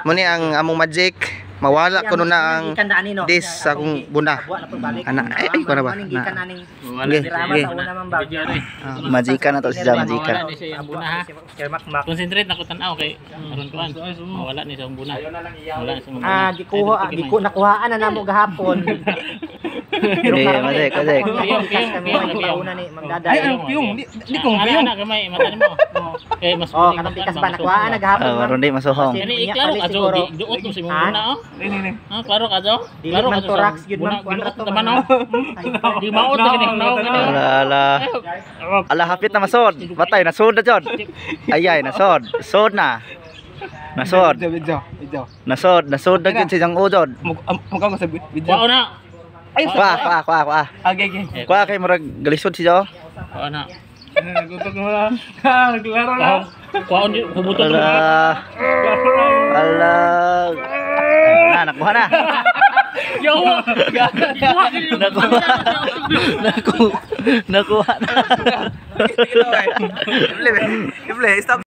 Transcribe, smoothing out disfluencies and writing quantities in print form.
Muni ang among magic, mawala kuno na ang dis sa akong buna. Ana, ay, ay, kuno ba? Na. Wala Okay, ni siya okay. yung buna. Video rin. Magikan na to si Jam, magikan. Mawala ni siya yung buna ha. Concentrate na ko tan-aw kay aron kuan. Mawala ni siya ang buna. Wala ni siya ang buna. Ah, gikuha, giku nakuhaan na namo gahapon. Hindi, magic, magic. Piyong, piyong, piyong, piyong. Una ni Mang Daday. Ay, ang piyong. Di kong piyong. Ana, gamay, mata nimo. Kay mas Oh, kanang pikas ba nakuhaan na gahapon? Ah, Ma'am. aron di masuhong. Kani iklaro ka jo, duot mo si mong buna oh. Ah, klaro ka jo. Dili Klaro man ka jo. thorax yun, Buna ma'am, kuan ra giduot to, naman oh. Di maot na kini naong kini. Ala, ala. Ala, hapit na masod. Patay, nasod na jod. Ayay, nasod. Sod na. Nasod. Video, video. Nasod, nasod na gyud si Jang Ujod. Mukha ko sa video. Kuha na. Kuha, kuha, kuha, kuha. Okay, okay. Kuha kay murag galisod si Jo. Kuha na. Nagutok mo na. Naglaro na. Kuha ni hubutot Ala. na. Ala. Na, nakuha na. Yo. Kuha kini. Nakuha. Nakuha. Nakuha na. Ible, stop.